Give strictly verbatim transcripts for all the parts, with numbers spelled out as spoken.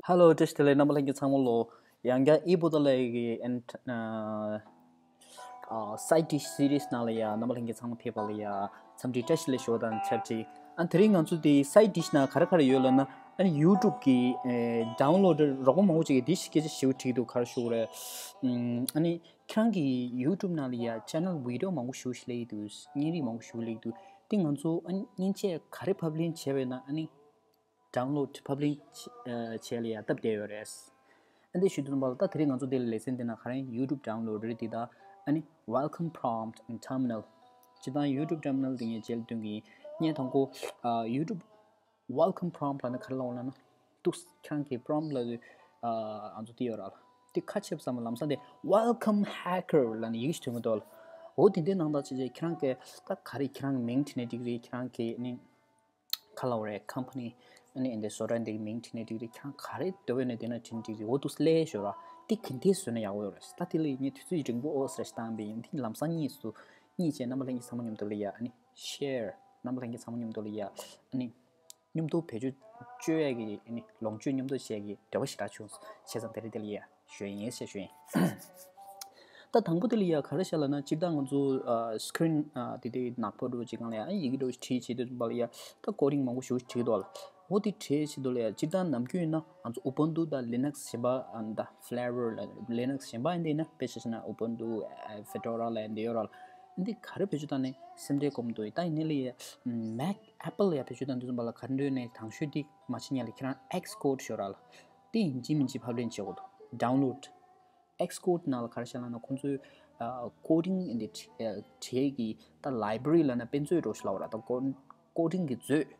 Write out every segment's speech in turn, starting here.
Hello བཀྲ་ཤིས་བདེ་ལེགས། རྣམ་པ་ལྷན་རྒྱས་ཚང་མ་ལོ། ཡང་བསྐྱར་ཨི་བུ་ད་ལའི་གི་ཨན་ཨ་side dish series ནང་ལ་ཡ་རྣམ་པ་ལྷན་རྒྱས་ཚང་མ་ཕེབས་པ་ལ་ཡ་འཚམས་འདྲི་བཀྲ་ཤིས་བདེ་ལེགས་ཞུ་བ་དང་ཆབས་ཅིག་ཨ་དེ་རིང་ང་ཚོ་དེ་side dish ནང་ག་རེ་ག་རེ་ཡོད་ལབ་ན། ཨ་ནི་YouTube གི་ཨེ་downloader རོགས་པ་མང་པོ་ཅིག་གིས་འདི་སྐད་ཆ་ཞེ་པོ་དྲིས་འདུག་ག་རེ་ཞུ་དགོས་རེད། ཨམ་ཨ་ནི་ཁྱེད་རང་གི་YouTube ནང་ལ་ཡ་channel video མང་པོ་ཞེ་པོ་ཞིག་སླེབས་ཀྱི་འདུག་བརྙན་རིས་མང་པོ་ཞེ་པོ་སླེབས་ཀྱི་འདུག་དེ་ང་ཚོ་ཨ་ནི་མཉེན་ཆས་ག་རེ་publish བྱས་པས་ན་ཨ་ནི་download publish བྱས་ལ་ཡ་སྟབས་བདེ་ཡོད་རེད། ཨ་འདི་ཞུ་དུས་ཙམ་པ་ལ་ད་དེ་རིང་ང་ཚོ་འདི་ལ་ལེ་ཚན་འདི་ན་ག་རེ་YouTube downloader འདི་དང་ཨ་ནི་welcome prompt and thumbnail སྤྱིར་བཏང་YouTube thumbnail འདི་ངས་རྗེས་ལ་སྟོན་གྱི་ཡིན། ངས་དང་པོ་ཨ་YouTube welcome prompt ལབ་ན་ག་རེ་ལབ་ལབ་ན། ཏུ་ཁྱེད་རང་གི་prompt ལ་ཨ་ང་ཚོ་འདི་ཡོད་ར་ལ། འདི་ཁ་ཕྱེ་བསམ་པ་ལམ་སང་དེ་welcome hacker ལབ་ནས་ཡི་གེ་ཞིག་ཐོན་གྱི་འདུག་ལ། འོ་དེ་འདྲའི་ནང་ལྟར་བྱས་རྗེས་ཁྱེད་རང་གི་ད་ག་རེ་ཁྱེད་རང་མིང་བྲིས་ནས་འགྲིག་རེད། ཁྱེད་རང་གི་ནི་ཁ་ལ་བ་རེད་company ཨ་ནི་འདི་བཟོ་གྲྭ་འདི་གི་མིང་བྲིས་ནས་འགྲིག་རེད། ཁྱེད་རང་ག་རེ་འདོད་པ་ཡོད་ན་དེ་ན་བྲིས་ནས་འགྲིག་རེད། འོ་འདུག་སླེ་ཞོར་ར་དེ་ག་འདྲས་བཟོས་ན་ཡག་པོ་ཡོད་རེད། ད་དེ་ལ་ངས་དུས་ཚོད་རིང་པོ་ཨོ་ཟེར་ཞིག་བཏང་པས་ཡིན། དེ་ལམ་སང་གཉིས་སུ་གཉིས་བྱས་རྣམ་པ་ལྷན་རྒྱས་ཚང་མ་མཉམ་དུ་ལ་ཡ་ཨ་ནི་share རྣམ་པ་ལྷན་རྒྱས་ཚང་མ་མཉམ་དུ་ལ་ཡ་ཨ་ནི། མཉམ་དུ་བེད་སྤྱོད་སྤྱོད་ཡས་ཀྱི་ཨ་ནི་ལོངས་སྤྱོད་མཉམ་དུ་བྱེད་ཡས་ཀྱི་འདོད་པ་ཞེ་དྲག་བྱུང་། བྱས་ཙང་དེ་རིང་དེ་ལ་ཡ་ཞུ་ཡས་ཡིན་ཞེས་ཞུ་ཡིན། ད་དང་པོ་དེ་ལ་ཡ་ག་རེ་བྱས་ལབ་ན། སྤྱིར་བཏང་ང་ཚོ་ཨ་screen ཨ་དེ་དེ་ནག་པོ་འདྲ་བོ་ཅིག་སྒང་ལ་ཡ་ཨ་ཡི་གེ་འདྲ་བོ་ཞིག་བྲིས་བྱེད་དུས་ཙམ་པ་ལ་ཡ་ད་coding མང་པོ་ཞིག་བྲིས་འདུག་ལ། འོ་དེ་བྲིས་བྱེད་དུས་ལ་ཡ་སྤྱིར་བཏང་ནམ་རྒྱུན་ཡིན་ན་ང་ཚོ་Ubuntu དང་Linux གཞན་པ་ཨ་ད་Fedora ལ་Linux གཞན་པ་ཡིན་དེ་ཡིན་ན་དཔེ་ཆ་བཞག་ན་Ubuntu ཨ་Fedora ལ་ཡ་འདི་ཡོད་ར་ལ། འདི་ག་རེ་བེད་སྤྱོད་བཏང་ནས་སེམས་ཁྲལ་སྒོམ་འདུག་ད་ཡིན་ནའི་ལ་ཡ་Mac Apple ལ་ཡ་བེད་སྤྱོད་བཏང་དུས་ཙམ་པ་ལ་ག་རེ་འདོད་ནས་དང་ཤོས་འདི་མ་བྱེད་ཉན་ལ་ཁྱེད་རང་Xcode ཤོར་ར་ལ། དེ་ཡིན་གཅིག་མིན་གཅིག་ཕབ་ལེན་བྱེད་དགོས་འདུག download Xcode ནང་ལ་ག་རེ་བྱས་ལབ་ན་ཁོང་ཚོའི་ཨ་coding འདི་བྲི་ཨ་བྲི་ཡས་ཀྱི་ད་library ལབ་ན་དཔེ་མཛོད་འདྲ་བོ་ཞིག་ལབ་པ་ར། ད་coding གི་མཛོད་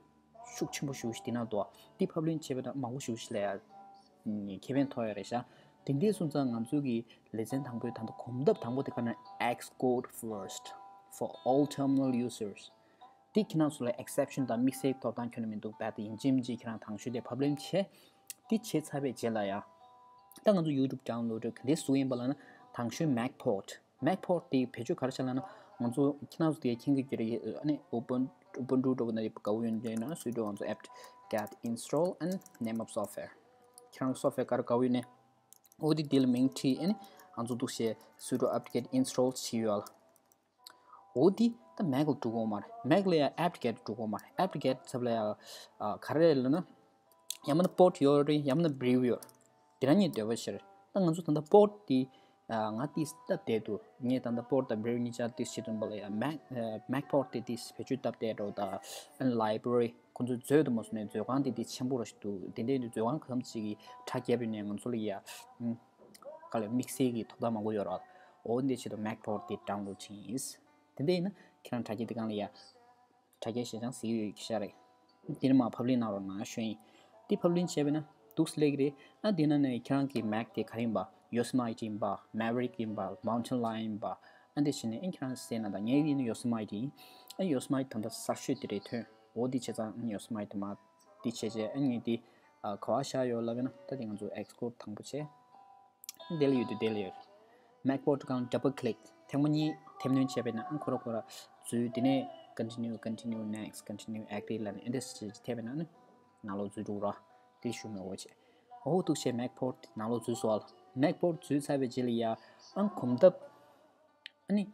ཤུགས་ཆེན་པོ་ཞེ་པོ་ཞིག་དེ་ནང་འདུག་དེ་ཕབ་ལེན་བྱས་པ་ད་མང་པོ་ཞེ་པོ་ཞིག་ལ་ཡ་ཁེ་ཕན་ཐོགས་ཡ་རེད་ཤག་དེ་འདྲའི་སོང་ཙང་ང་ཚོ་གི་ལེ་ཚན་དང་པོའི་ད་ལྟ་གོམ་སྟབས་དང་པོ་དེ་ག་ན་Xcode first for all terminal users དེ་ཁྱེད་རང་ཚོ་ལ་exception དང་དམིགས་བསལ་ཐོབ་ཐང་ཁྱོན་ནས་མི་འདུག་བས་ད་ཡིན་གཅིག་མིན་གཅིག་ཁྱེད་རང་དང་ཤོས་དེ་ཕབ་ལེན་བྱས། དེ་བྱས་ཚར་བའི་རྗེས་ལ་ཡ། ད་ང་ཚོ་YouTube downloader ག་འདྲས་བཟོ་ཡིན་པ་ལབ་ན་དང་ཤོས་Mac port Mac port དེ་བེད་སྤྱོད་ག་རེ་བྱས་ལབ་ན། ང་ཚོ་ཁྱེད་རང་ཚོ་དེ་མཁྱེན་གྱི་རེད། ཨ་ནི་Ubuntu Ubuntu འདྲ་པོ་ན་དགའ་བོ་ཡོད་ན་sudo ང་ཚོ apt get install and name of software ཁྱེད་རང་software ག་རེ་དགའ་བོ་ཡོད་ན། འོ་དེ་དེ་ལ་མིང་བྲིས། ཨ་ནི་ང་ཚོ་འདུག་བྱས་sudo apt get install བྱས་ཡོད་ལ། འོ་དེ་ད་Mac ལ་འགྲོ་གི་ཡོད་མ་རེད། Mac ལ་ཡ་apt get འགྲོ་གི་ཡོད་མ་རེད། apt get ཚབ་ལ་ཡ་ཨ་ག་རེ་རེད་ལབ་ན། ཡང་མིན་ན་port ཡོད་རེད། ཡང་མིན་ན brew ཡོད་རེད། དེ་རང་གཉིས་འདོད་པ་བྱེད་རེད། ད་ང་ཚོ་ད་ལྟ་port དེ་ཨ་ང་དེ་སྟབས་བདེ་འདུག་ངས་ད་ལྟ་port དང་brew གཉིས་ཆ་དེ་བྱེད་དུས་ཙམ་པ་ལ་ཡ་Mac ཨ་Mac port དེ་དེ་བེད་སྤྱོད་སྟབས་བདེ་འགྲོ། ད་ཨ་ནི་library ཁོ་ཚོའི་མཛོད་དུ་མ་སོང་ནས་མཛོད་ཁང་དེ་དེ་ཆེན་པོ་ར་ཞིག་འདུག་དེ་འདྲའི་མཛོད་ཁང་གང་ཅིག་གི་དྲ་རྒྱ་བརྒྱུད་ནས་ང་ཚོ་ལ་ཡ་ཨ། ག་ལ་དམིགས་བསལ་གྱི་ཐོབ་ཐང་མང་པོ་ཡོད་རེད། འོ་འདི་ཆེད་དུ་Mac port དེ་download བྱེད་ཡིན། དེ་འདྲ་ཡིན་ན་ཁྱེད་རང་དྲ་རྒྱ་དེ་སྒང་ལ་ཡ། དྲ་རྒྱ་ཞེ་ཅང་ཟིག་ཡོད་ཤག་རེད། དེ་ནི་མ་ཕབ་ལེན་གནང་རོགས་གནང་ཞུ་ཡིན། དེ་ཕབ་ལེན་བྱས་པས་ན་འདུག་སེ་སླེབས་ཀྱི་རེད། ཨ་དེ་ན་ནས་ཁྱེད་རང་གི་Mac དེ་ག་རེ་ཡིན་པ། Yosemite ཡིན་པ། Maverick ཡིན་པ། Mountain Lion ཡིན་པ། ཨ་འདི་བྱས་ནས་ཨ་ཁྱེད་རང་གསན་ན་ད་ངའི་ཡིན་ན་Yosemite ཡིན། ཨ་Yosemite ད་ལྟ་གསར་ཤོས་དེ་རེད་ཐོན། འོ་འདི་བྱས་ཙང་ཨ་Yosemite དེ་མ་འདི་བྱས་རྗེས་ཨ་ངས་འདི་ཨ་ག་བ་བཞག་ཡོད་ལབ་ན། ད་དེ་ང་ཚོ་Xcode དང་པོ་བྱས། དེ་ལ་ཡོད་དུས་དེ་ལ་ཡོད། Mac port སྒང་double click ཐེངས་མ་གཉིས་ཐེབས་སྣོན་བྱས་པས་ན་ཨ་ཁོ་ར་ཁོ་ར་འཛུལ། དེ་ནས་continue continue next continue agree ལབ་ནས་ཨེ་འདྲས་ཅིག་ཐེབས་པས་ན་ནི་ནང་ལོགས་འཛུལ་འགྲོ་ར། དེ་ཞུ་མེད་འོ་བྱས། འོ་འདུག་བྱས་Mac port ནང་ལོགས་འཛུལ་སོང་ལ། Mac port འཛུལ་ཚར་བའི་རྗེས་ལ་ཡ་ཨ་གོམ་སྟབས་ཨ་ནི།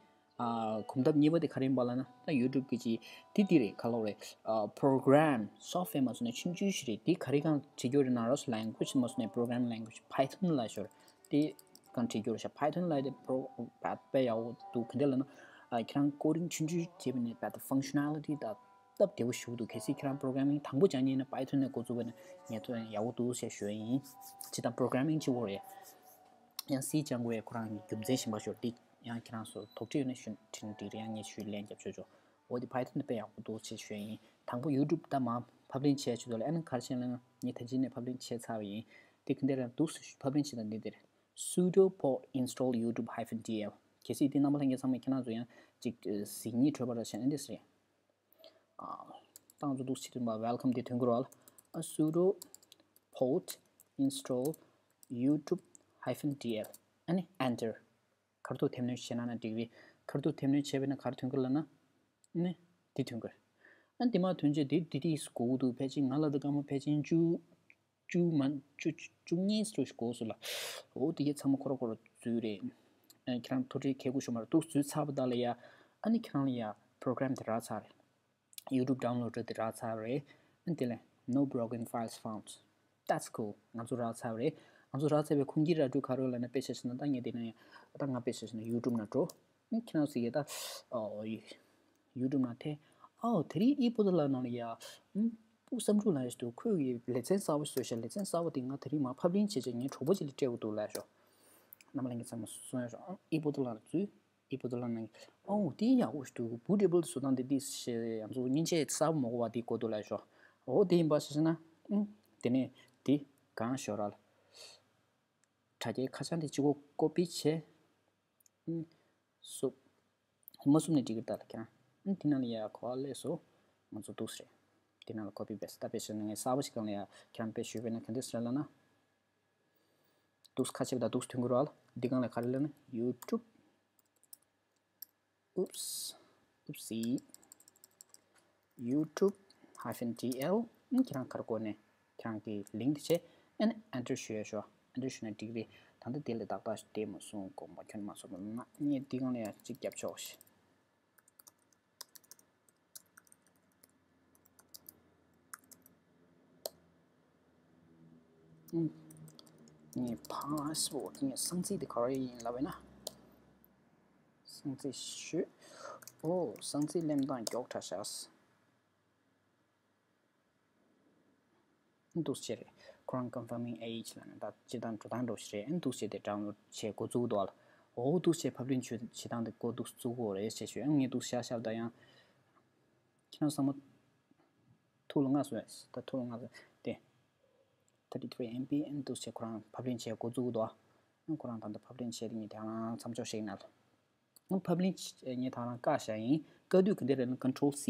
ཨ་གོམ་སྟབས་གཉིས་པ་དེ་ག་རེ་ཡིན་པ་ལབ་ན། ད་YouTube གི་ཅིག་དེ་དེ་རེད། ག་ལབ་རེད། ཨ་program software མ་སོང་ནས་ཆུང་ཆུང་ཞིག་རེད། དེ་ག་རེ་གང་བྲིས་རྒྱུ་རེད་ན་རོ་language མ་སོང་ནས་program language Python ལབ་ཤོར། དེ་གང་བྲིས་རྒྱུ་རེད་ཤག Python ལབ་དེ་པོ་རོ་བད་དཔེ་ཡག་པོ་འདུག་ག་འདྲ་ལབ་ན། ཨ་ཁྱེད་རང་coding ཆུང་ཆུང་བྱས་པ་ནས་བད་functionality ད་སྟབས་བདེ་པོ་ཞིག་འདུག་གལ་སྲིད་ཁྱེད་རང་programming དང་པོ་སྦྱང་མཁན་ཡིན་ན་Python ནས་འགོ་བཙུགས་པ་ན་ངས་ཐོས་ཡག་པོ་འདུག་ཞེས་ཞུ་ཡ་ཡིན། ཅི་ལྟར་programming བྱེད་དགོས་རེད། ཡང་C སྦྱང་དགོས་ཡ་ཁོ་རང་གི་རྒྱུ་མཚན་གཞན་པ་ཤོར་ཏེ། ཡང་ཁྱེད་རང་ཚོ་དོགས་འདྲི་ཡོད་ན་ཞུ་དྲི་དྲི་རེད། ཡང་ངས་ཞུ་ལན་རྒྱབ་ཆོག་ཆོག་འོ་དེ་Python དེ་དཔེ་ཡག་པོ་འདུག་ཅེས་ཞུ་ཡ་ཡིན། དང་པོ་YouTube ད་མ་ཕབ་ལེན་བྱས་ཆོག་འདུག་ལ། ཨ་ནི་ག་རེ་བྱས་ན་ངས་ད་ཅི་ནས་ཕབ་ལེན་བྱས་ཚར་བ་ཡིན། དེ་ག་འདྲ་རེད་འདུག་ཕབ་ལེན་བྱས་ན་འདི་འདིར་sudo port install YouTube hyphen D L གལ་སྲིད་དེ་རྣམ་པ་ལྷན་རྒྱས་ཚང་མས་ཁྱེད་རང་ཚོ་ཡང་ཅིག་གཟིགས་ཉེས་འཕྲོད་པ་ར་བྱས་ན་འདི་རེད། ཨ་ཏང་ཚོ་འདུག་ཕྱི་དྲན་པ་welcome དེ་ཐོན་གི་རོགས། ཨ་sudo port install YouTube hyphen D L ཨ་ནི་enter གར་དུ་ཐེབས་སྣོན་བྱས་ན་ན་འགྲིག་རེད། གར་དུ་ཐེབས་སྣོན་བྱས་པས་ན་གར་ཐོན་གི་ལབ་ན། ཨ་ནི་དེ་ཐོན་གི་རེད། ཨ་དེ་མ་ཐོན་རྗེས་དེ་དེ་དེ་སྒུག་འདུག་ཕལ་ཆེར་ང་ལ་ད་སྐར་མ་ཕལ་ཆེར་བཅུ། བཅུ་མ་བཅུ་བཅུ་གཉིས་ཙམ་འགོར་སོང་ལ། འོ་དེ་གའི་ཚང་མ་ཁོ་ར་ཁོ་ར་འཛུལ་རེད། ཨ་ཁྱེད་རང་ཐུགས་རྗེ་ཁྱེད་སྐུ་ཞུ་མ་རེད་འདུག་འཛུལ་ཚར་བ་དག་ལ་ཡ། ཨ་ནི་ཁྱེད་རང་ལ་ཡ་པོ་རོ་གྷ་རམ་དེ་རག་ཚར་རེད། YouTube download དེ་རག་ཚར་རེད། ཨ་ནི་དེ་ལས་no broken files found. That's cool. ང་ཚོ་རག་ཚར་རེད། ང་ཚོ་རག་ཚར་བའི་ཁུངས་སྐྱེལ་ར་སྤྲོད་ག་རེ་ལབ་ན། དཔེ་ཆ་བཞག་ན་ད་ངས་དེ་ན་ཡ་ད་ང་དཔེ་ཆ་བཞག་ན་YouTube ནང་འགྲོ། ཨ་ཁྱེད་རང་ཚོ་གིས་ད་ཨོ་ཡི་YouTube ནང་ཐད། ཨའོ་དེ་རིང་ཨི་པོ་ཏི་ལ་ནང་ལ་ཡ། ཨུམ། སྤུ་བསམ་འགྲུབ་ལ་ཡ་ཞིག་འདུག་ཁོས་ཡི་ལེ་ཚན་གསར་པ་བཟོས་ཤག་ལེ་ཚན་གསར་པ་དེ་ང་དེ་རིང་མར་ཕབ་ལེན་བྱེད་ཆེད་ངའི་གྲོགས་པོ་ཅིག་ལ་སྤྲད་དགོས་འདུག་ལབ་ཤག་རྣམ་པ་ལྷན་རྒྱས་ཚང་མ་གསུང་ཡ་ཤག་ཨུམ། ཨི་པོ་ཏི་ལ་ལ་འཛུལ། ཨི་པོ་ཏི་ལ་ནང་། ཨའོ་དེ་ཡག་པོ་ཞིག་འདུག་བུ་ཊེ་བལ་བཟོ་སྟངས་དེ་འདི་ཞེས་ང་ཚོ་མཉེན་ཆས་གསར་པ་མ་གོ་བ་དེ་དགོས་འདུག་ལབ་ཤག་འོ་དེ་ཡིན་པ་ཞིག་བྱས་ན། ཨུམ། དེ་ནས་དེ་གང་ཤོར་ར་ལ། དྲ་རྒྱའི་ཁ་བྱང་དེ་གཅིག་པོ་ཀོ་པི་བྱས། ཨུམ། སུབ། མ་སུབ་ནས་འགྲིག་གི་རེད་ད་ལ་ཁྱེད་རང་། ཨུམ། དེ་ནང་ལ་ཡ་གོ་བ་ལས་སོ། ང་ཚོ་འདུག་སེ་རེད། དེ་ནང་ལ་ཀོ་པི་པེ་སི་ད་པེ་སི་ནས་ངས་གསར་པ་ཞིག་སྒང་ལ་ཡ་ཁྱེད་རང་པེ་སི་ཞུས་པས་ན་ག་འདྲ་ཟེར་ལབ་ན། འདུག་སེ་ཁ་ཕྱེ་བ་ད་འདུག་སེ་ཐོན་གི་རེད་བ་ལ། འདི་སྒང་ལ་ག་རེ་ལབ་ན་YouTube། Oops. Oopsie. YouTube hyphen D L. ཨུམ། ཁྱེད་རང་ག་རེ་དགོས་ནས་ཁྱེད་རང་གི་ལིང་ཀི་དེ་བྱས། ཨ་ནི་enter ཞུ་ཡ་ཤོག enter ཞུ་ན་འགྲིག་རེད། ད་ལྟ་དེ་ལས་ཏག་ཏག་བལྟས་མ་སོང་། དགོངས་པ་ཁྱོན་མ་ཚོམ་ན་ངས་འདི་སྒང་ལ་ཡང་གཅིག་རྒྱབ་ཆོག་ཤིག་ཨུམ། ངའི་password ངའི་གསང་ཚིག་དེ་ག་རེ་ཡིན་ལབ་པས་ན། གསང་ཚིག་ཞུ། ཨོ། གསང་ཚིག་གླེང་སྟངས་མགྱོགས་དྲགས་ཤག་འདུག་སེ་རེད། ཁོ་རང་confirming age ལབ་ནས་ད་སྤྱིར་བཏང་འགྲོ་སྟངས་འདྲ་ཞིག་རེད། འདུག་སེ་དེ་download བྱེད་འགོ་བཙུགས་འདུག་ལ། འོ་འདུག་སེ་ཕབ་ལེན་བྱེད་བྱེད་སྟངས་དེ་འགོ་འདུག་བཙུགས་དགོས་རེད་ཅེས་ཞུས། ཨ་ངས་འདུག་ཤ་ཤ་ད་ཡང་། ཁྱེད་རང་ཚང་མ་ཐུགས་ལ་མངའ་སོང་ཡ། ད་ཐུགས་ལ་མངའ་སོང་དེ། thirty three M B འདུག་སེ་ཁོ་རང་ཕབ་ལེན་བྱེད་འགོ་བཙུགས་འདུག་ཁོ་རང་ད་ལྟ་ཕབ་ལེན་བྱས་ཏེ་ངས་དེ་རང་མཚམས་འཇོག་བྱེད་ཀྱི་ན་ལ། ཨང་ཕབ་ལེན་ངས་ད་རང་བཀག་བཞག་ཡིན། བཀག་དུས་ག་འདྲ་རེད་ན་control C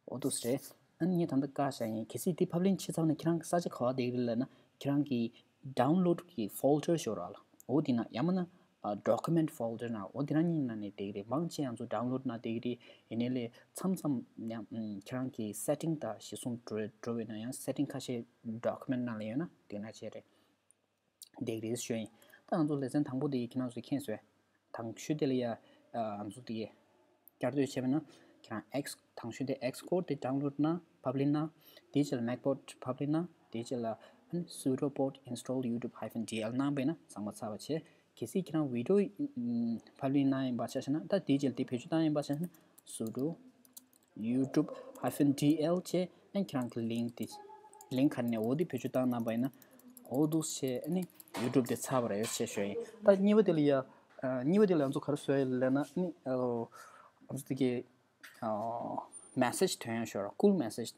འོ་འདུག་སེ་རེད། ཨ་ནི་ངས་ད་ལྟ་བཀག་བཞག་ཡིན། གལ་སྲིད་དེ་ཕབ་ལེན་བྱས་ཚར་ན་ཁྱེད་རང་གི་ས་ཆ་ག་པར་བསྡད་ཀྱི་རེད་ལབ་ན། ཁྱེད་རང་གི་download གི་folder ཞིག་ཡོད་རེད་ལ། འོ་དེ་ན་ཡང་མིན་ན་ཨ་document folder ན་འོ་དེ་རང་གཉིས་ནང་ནས་བསྡད་ཀྱི་རེད། མང་ཆེ་ང་ཚོ་download ནང་བསྡད་ཀྱི་རེད། ཡིན་ནའི་ལས་མཚམས་མཚམས་ཡང་ཨམ་ཁྱེད་རང་གི་setting དང་གཞི་བཟུང་འགྲོ་འགྲོ་བས་ན་ཡང་setting ཁ་ཤས་document ནང་ལ་ཡོད་ན་དེ་ན་བྱས་རེད། འདེགས་རེས་ཞུ་ཡིན། ད་ང་ཚོ་ལེ་ཚན་དང་པོ་དེ་ཁྱེད་རང་ཚོས་མཁྱེན་སོང་། དང་ཤོས་དེ་ལ་ཡ། ཨ་ང་ཚོ་དེ་བསྐྱར་ཟློས་བྱས་པ་ན་ཁྱེད་རང་X དང་ཤོས་དེ་Xcode དེ་download གནང་། ཕབ་ལེན་གནང་། དེའི་རྗེས་ལ་Macbook ཕབ་ལེན་གནང་། དེའི་རྗེས་ལ་ཨ་ནི་sudo port install youtube hyphen D L གནང་བས་ན་ཚང་མ་ཚར་བ་བྱས། གལ་སྲིད་ཁྱེད་རང་video ཕབ་ལེན་གནང་ཡིན་པ་ཆ་བཞག་ན། ད་དེའི་རྗེས་ལ་དེ་བེད་སྤྱོད་བཏང་ཡིན་པ་ཆ་བཞག་ན་sudo youtube hyphen D L བྱས། ཨ་ཁྱེད་རང་གི་link དེ་link ག་ནས་འོ་དེ་བེད་སྤྱོད་བཏང་གནང་པ་ཡིན་ན་འོ་འདུག་སེ་བྱས། ཨ་ནི་YouTube དེ་ཚར་བ་རེད་ཅེས་ཞུ་ཡིན། ད་གཉིས་པ་དེ་ལ་ཡ། ཨ་གཉིས་པ་དེ་ལ་ང་ཚོ་ག་རེ་བཟོ་ཡ་ལབ་ན། ཨ་ནི་ཨ་ང་ཚོ་དེ་གའི་ཨ་message ཐོན་ཡ་ཤོར་བ། cool message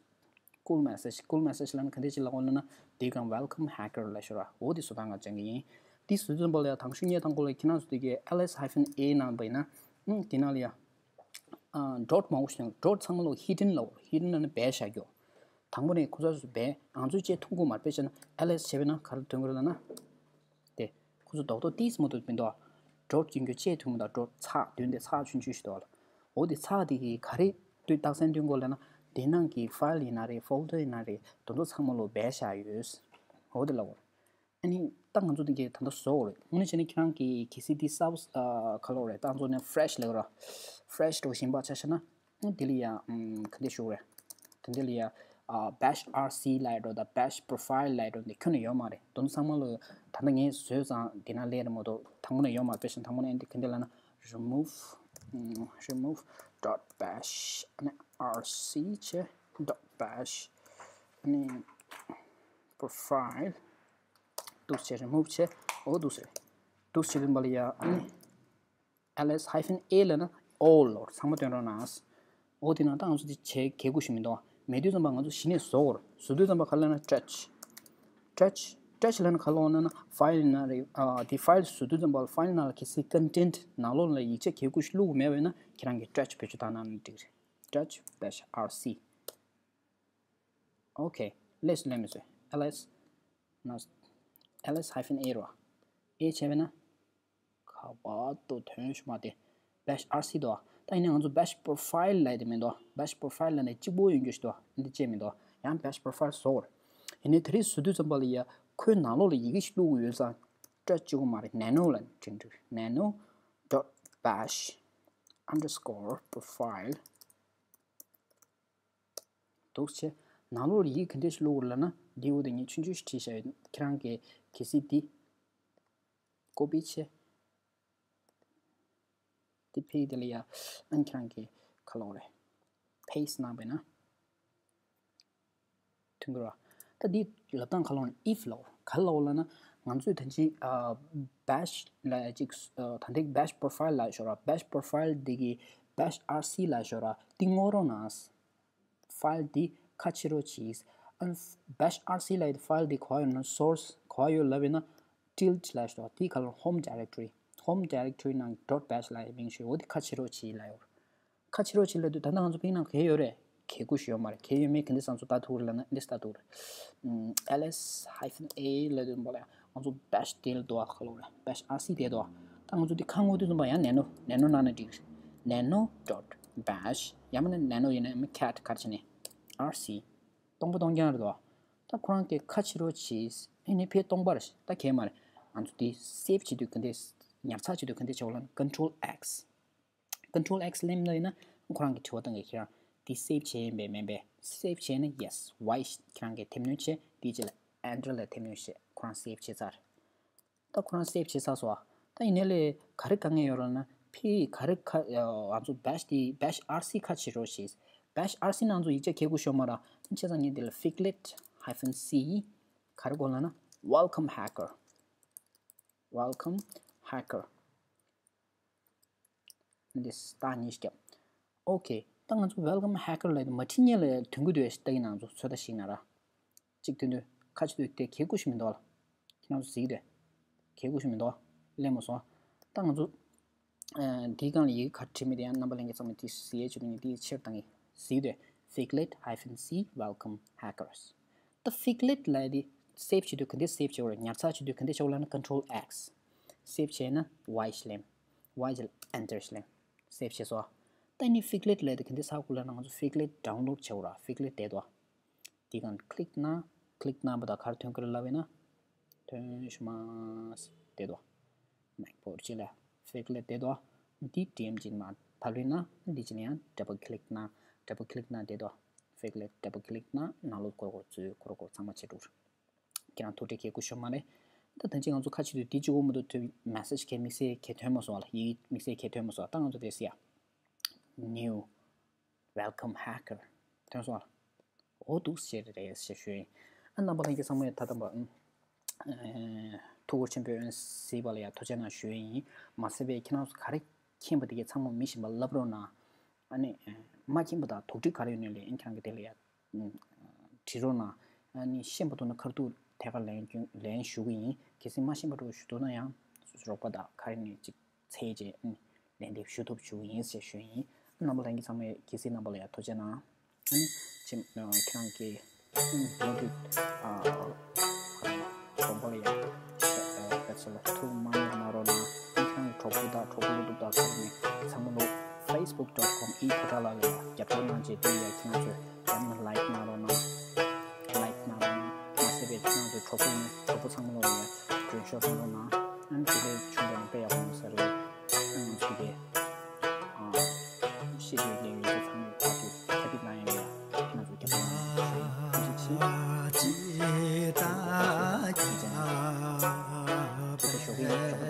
cool message cool message ལབ་ན་ག་འདྲ་ཅིག་ལབ་དགོས་ལབ་ན། དེ་གང་welcome hacker ལབ་ཤོར་བ། འོ་དེ་བཟོ་སྟངས་ང་སྦྱང་གི་ཡིན། དེ་བཟོ་དུས་ཙམ་པ་ལ་ཡ་དང་ཤོས་ངས་དང་པོ་ལ་ཁྱེད་རང་ཚོ་དེ་གའི L S hyphen A གནང་པ་ཡིན་ན། ཨ་དེ་ནང་ལ་ཡ། ཨ་dot མང་པོ་ཞིག་ཡོང་། dot ཚང་མ་ལོ་hidden ལབ། hidden ལབ་ན་སྦས་བཞག་རྒྱུ། དང་པོ་ནས་ཁོ་ཚོ་སྦས། ང་ཚོས་བཅད་ཐུབ་ཀྱི་མ་རེད། དཔེ་བྱས་ན་L S བྱས་པས་ན་ག་རེ་ཐོན་གྱི་རེད་ལབ་ན། དེ་ཁོ་ཚོ་རྡོག་རྡོག་ཏིས་མ་གཏོགས་མི་འདུག dot ཡིན་རྒྱུ་བཅད་ཐུབ་མི་འདུག dot ཚེག་མདུན་དེ་ཚེག་ཆུང་ཆུང་ཞིག་འདུག་ལ། འོ་དེ་ཚེག་དེ་གིས་ག་རེ་ལྟོས་རྟགས་མཚན་སྟོན་གྱི་ཡོད་ལབ་ན། དེ་ནང་གི་file ཡིན་ན་རེད། folder ཡིན་ན་རེད། དེ་ཚོ་ཚང་མ་ལོ་སྦས་བཞག་ཡོད། འོ་དེ་ལབ་དགོས། ཨ་ནི་ད་ང་ཚོ་འདི་གའི་ད་ལྟ་བཟོ་དགོས་རེད། དངོས་གནས་བྱས་ན་ཁྱེད་རང་གི་གལ་སྲིད་འདི་གསར་པ་ཨ་ག་ལབ་དགོས་རེད། ད་ང་ཚོ་ནས་fresh ལབ་ར། fresh འདྲ་བོ་ཞིག་ཡིན་པ་ཆ་བཞག་ན། ཨ་འདི་ལ་ཡ་ཨམ་ག་འདྲ་ཞུ་དགོས་རེད། ད་འདི་ལ་ཡ་ཨ་bash R C ལབ་འགྲོ་དང་bash profile ལབ་འགྲོ་འདི་ཁྱོན་ནས་ཡོད་མ་རེད། དེ་ཚོ་ཚང་མ་ལ་ད་ལྟ་ངས་བཟོས་ཙང་འདི་ན་སླེབས་རེད་མ་གཏོགས་དང་པོ་ནས་ཡོད་མ་རེད། དཔེ་བཞག་ན་དང་པོ་ནས་ཨ་འདི་ག་འདྲ་ལབ་ན། remove ཨམ་remove dot bash ཨ་ནི་R C བྱས་dot bash ཨ་ནི་profile འདུག་སེ་remove བྱས། འོ་འདུག་སེ་རེད། འདུག་སེ་བྱེད་དུས་ཙམ་པ་ལ་ཡ་ཨ་ནི་L S hyphen A ལབ་ན་all ལབ་ཚང་མ་སྟོན་རོགས་གནང་། འོ་དེ་ན་ད་ང་ཚོ་དེ་བྱེད་གལ་ཁུ་ཞིག་མི་འདུག་མེད་དུས་ཙམ་པ་ང་ཚོ་གཞི་ནས་བཟོ་དགོས་རེད། བཟོ་དུས་ཙམ་པ་ག་རེ་ལབ་ན་trash། trash trash ལབ་ན་ག་རེ་ལབ་ན། file ནང་རེད། ཨ་དེ་file བཟོ་དུས་ཙམ་པ་file ནང་ལ་གལ་སྲིད་content ནང་ལོགས་ལ་ཡིག་ཆ་གལ་ཁུ་ཞིག་བླུགས་མེད་པ་ཡིན་ན་ཁྱེད་རང་གིས་trash བེད་སྤྱོད་བཏང་གནང་ན་འགྲིག་རེད། trash dash R C Okay, let's let me see. L S ན་L S hyphen A རོ། A བྱས་པས་ན་ག་བ་དོ་ཐོན་ཤུ་མ་དེ་bash R C དོ། ད་ཡིན་ན་ང་ཚོ་bash profile ལབ་དེ་མི་འདུག bash profile ལབ་ནས་གཅིག་པོ་ཡོང་རྒྱུ་ཞིག་འདུག་འདི་བྱས་མི་འདུག་ཡང་bash profile བཟོ་དགོས། ཡིན་ནའི་དེ་རིགས་བཟོ་དུས་ཙམ་པ་ལ་ཡ་ཁོའི་ནང་ལོགས་ལ་ཡི་གེ་ཞིག་བླུགས་དགོས་ཡོད་ཙང་སྤྲད་བཅུག་གི་མ་རེད། nano ལ་འདྲི་འདྲི། nano dot bash underscore profile འདུག་བྱས། ནང་ལོགས་ལ་ཡི་གེ་ག་འདྲས་ཞིག་བླུགས་དགོས་ལབ་ན། འདི་འོག་ཏུ་ངས་ཆུང་ཆུང་ཞིག་བྲིས་བཞག་ཡོད། ཁྱེད་རང་གིས་གལ་སྲིད་འདི་ཀོ་པི་བྱས། འདི་ཕེ་དེ་ལ་ཡ། ཨ་ནི་ཁྱེད་རང་གིས་ག་ལབ་དགོས་རེད། པེ་སི་ཊི་གནང་བས་ན། ཐོན་གྱི་རེད། ད་འདི་ལབ་སྟངས་ག་ལབ་ན། if ལབ། ག་ལབ་ལབ་ན། ང་ཚོས་ད་ཅི་ཨ་bash ལ་ཅིག་ཨ་ད་འདི་bash profile ལབ་ཤོག་ར། bash profile འདི་གི་bash R C ལབ་ཤོག་ར། འདི་སྔོག་རོགས་གནང་། ཕའིལ་འདི་ཁ་ཕྱེ་རོགས་གྱིས། ཨ་ནི་bash R C ལབ་ཡ་ཕའིལ་འདི་ག་པར་ཡོད་ན། སོར་སི་ག་པར་ཡོད་ལབ་ཡིན་ན། ཊིལ་ལབ་ཤོག་འདི་ག་ལབ་ན། home directory. home directory ནང་dot bash ལབ་ཡ་མིང་ཞིག་འོ་འདི་ཁ་ཕྱེ་རོགས་གྱིས་ལབ་ཡོད། ཁ་ཕྱེ་རོགས་གྱིས་ལབ་དུས་ད་ལྟ་ང་ཚོ་པིང་ནང་ག་ཡོད་རེད། གལ་དགོས་ཞིག་ཡོད་མ་རེད། གལ་ཡོད་མེད་ག་འདྲས་ང་ཚོ་ལྟ་ཐུབ་རེད་ལབ་ན་འདི་ལྟ་ཐུབ་རེད། ཨམ། ls hyphen a ལབ་དུས་ཙམ་པ་ལ་ང་ཚོ་bash དེ་ལ་འདུག་ག་ལབ་རེད། bash R C དེ་འདུག་ད་ང་ཚོ་འདི་ཁ་སྔོག་དུས་ཙམ་པ་ཡང་nano nano གནང་ན་འགྲིག nano dot bash ཡང་མིན་ན་nano ཡིན་ན་ཡང་མིན་cat ག་རེ་བྱས་ནས་R C སྟོང་པ་སྟོང་རྐྱང་རེད་དོ། ད་ཁོ་རང་གིས་ཁ་ཕྱེ་རོགས་གྱིས། ཨེ་ནི་ཕའིལ་སྟོང་པ་རེད། ད་གལ་མ་རེད། ང་ཚོ་འདི་སེབ་བྱེད་དུས་ག་འདྲས། ཉར་ཚགས་བྱེད་དུས་ག་འདྲས་བྱེད་དགོས་ལབ་ན། control X control X ལེམ་ན་ཡིན་ན་ཁོ་རང་གིས་དྲི་བ་བཏང་གི་ཁྱེད་རང་འདི་སེབ་བྱས་ཡིན་པས་མིན་པས། སེབ་བྱས་ན་yes Y ཁྱེད་རང་གིས་མཐེབ་གནོན་བྱས། དེའི་རྗེས་ལ་enter ལ་མཐེབ་གནོན་བྱས། ཁོ་རང་སེབ་བྱས་ཚར། ད་ཁོ་རང་སེབ་བྱས་ཚར་སོང་ཨ། ད་ཡིན་ནའི་ལས་ག་རེ་དཀའ་ངལ་ཡོད་རེད་ན། ཕའིལ་ག་རེ་ཁ་ང་ཚོ་bash དེ་bash R C ཁ་ཕྱེ་རོགས་གྱིས། bash R C ནང་ཚོ་ཡིག་ཆ་གལ་དགོས་ཤོག་མ་ར། བྱས་ཙང་ངས་འདི་ལ་piglet hyphen C ག་རེ་དགོས་ལབ་ན། welcome hacker welcome hacker འདི་རྟགས་གཉིས་ཤིག་བརྒྱབ། ཨོ་ཁེ། ད་ང་ཚོ་welcome hacker ལབ་དེ་མ་བྲིས་སྔོན་ལ་ཐོན་གྱི་འདུག་ལྟ་གི་ནང་ཚོ་ཚོད་ལྟ་ཞིག་གནང་ར། གཅིག་ཐོན་དུས་ཁ་ཕྱེ་དུས་དེ་གལ་དགོས་ཤིག་མི་འདུག་ལ། ཁྱེད་རང་ཚོ་གཟིགས་དེ། གལ་དགོས་ཤིག་མི་འདུག་ལ། ལེན་མ་སོང་། ད་ང་ཚོ་ཨ་འདིའི་སྒང་ལ་ཡི་གེ་ག་རེ་བྲིས་མེད་དེ་ཡང་རྣམ་པ་ལྷན་རྒྱས་ཚང་མས་དེ་གཟིགས་ཡས་བྱེད་དུས་ནི་དེའི་ཕྱིར་བཏང་གི། གཟིགས་དེ། piglet hyphen C welcome hackers ད་piglet ལབ་དེ་སེབ་བྱེད་དུས་ག་འདྲས་སེབ་བྱེད་དགོས་རེད། ཉར་ཚགས་བྱེད་དུས་ག་འདྲས་བྱེད་དགོས་ལབ་ན། control X སེབ་བྱས་ན་Y ཞིག་ལེན། Y ཞིག་enter ཞིག་ལེན། སེབ་བྱས་སོང་། ད་ནི་piglet ལབ་དེ་ག་འདྲས་ཚགས་དགོས་ལབ་ན། ང་ཚོ་piglet download བྱེད་དགོས་ར། piglet དེ་དོ། དེ་གང་click གནང་། click གནང་བ་དང་ག་རེ་ཐོན་གི་རེད་ལབ་ཡིན་ན། ཐོན་ཤོག་མ་དེ་དོ། MacBook གཅིག་ལ་piglet དེ་དོ། འདི་འགྲེམས་ཅིག་མ་ཕབ་ལུས་ན་འདི་ཅི་ནས་ཡང་double click གནང་། double click གནང་དེ་དོ། piglet double click གནང་། ནང་ལོགས་སྐོར་སྐོར་ཚུར་སྐོར་སྐོར་ཚང་མ་བྱེད་འགྲོ། ཁྱེད་རང་ཐུགས་ཁྲལ་གལ་དགོས་ཤོག་མ་རེད། ད་ཐེངས་གཅིག་ང་ཚོ་ཁ་ཕྱེ་དུས་འདི་གཅིག་པོ་མི་འདུག་ཐུབ། message གལ་དམིགས་བསལ་གལ་ཐོན་མ་སོང་ལ། ཡི་དམིགས་བསལ་གལ་ཐོན་མ་སོང་། ད་ང་ཚོ་དེ་སི་ཡ། new welcome hacker ཐོན་སོང་ལ། འོ་འདུག་ཟེར་རེད་ཟེར་ཞུ་ཡིན། ཨ་རྣམ་པ་ལྷན་རྒྱས་ཚང་མས་ད་ལྟ་བར་ཨ་ཐུགས་ཁུར་ཆེན་པོས་གཟིགས་པ་ལ་ཡང་ཐུགས་རྗེ་གནང་ཞུ་ཡིན། མ་ཟད་པའི་ཁྱེད་རང་ཚོ་ག་རེ་མཁྱེན་པ་དེ་གས་ཚང་མ་མི་གཞན་པ་ལབ་རོགས་གནང་། ཨ་ནི་མ་མཁྱེན་པ་དང་དོགས་འདྲི་ག་རེ་ཡོད་ནའི་ལས་ཁྱེད་རང་གི་དེ་ལ་ཡང་དྲི་རོགས་གནང་། ཨ་ནི་ཤེས་པ་འདུག་ན་ཁ་ཐུག་ཐད་ཀར་ལན་སྐྱོན་ལན་ཞུ་གི་ཡིན། གལ་སྲིད་མ་ཤེས་པ་འདྲ་བོ་ཞིག་འདུག་ན་ཡང་རོགས་པ་དང་ག་རེ་ནས་ཅིག་འཚོལ་རྗེས་ལན་འདེབས་ཞུ་ཐུབ་བྱུང་ཡིན་ཞེས་ཞུ་ཡིན། རྣམ་པ་ལྷན་རྒྱས་ཚང་མས་གལ་སྲིད་རྣམ་པ་ལ་ཡང་ཐུགས་རྗེ་གནང་། ཨ་ནི་ཁྱེད་ཁྱེད་རང་གིས་ཡོང་དུས་དགོངས་པ་ལ་ཡང་ཐུགས་མ་མེད་གནང་རོགས་གནང་། ཁྱེད་རང་གི་གྲོགས་པོ་དང་གྲོགས་པོ་ལོ་དུབ་དང་ཁ་ནས་ཚང་མ་ལོ་Facebook dot com ཨི་ཕོ་ཊལ་ལ་ཡང་རྒྱབ་སྐྱོར་གནང་རྗེས་དེ་ཡང་ཁྱེད་རང་ཚོས་ཡང་ན་like གནང་རོགས་གནང་། like གནང་རོགས་གནང་། མ་ཟད་པའི་ཁྱེད་རང་ཚོའི་གྲོགས་པོ་ཡིན་གྲོགས་པོ་ཚང་མ་ལོ་ཡང་screenshot གནང་རོགས་གནང་། ཨ་ནི་དེ་ལས་ཆུང་དྲགས་ན་དཔེ་ཡག་པོ་མི་ས་རེད། ཨ་ནི་ཚུལ་དེ་ཨ་ཤེས་ཡོན་ལྡན་ཡོད་ཚད་ཚང་མས་ཕར་ཚུར་ཁ་གཏད་གནང་ཡོང་བའི་ཁྱེད་རང་ཚོའི་རྒྱབ་སྐྱོར་གནང་རོགས་གནང་། ཐུགས་རྗེ་ཆེ། ཐུགས་རྗེ་ཆེ། ད་ཞོགས་ཀས་ཞོགས་པ་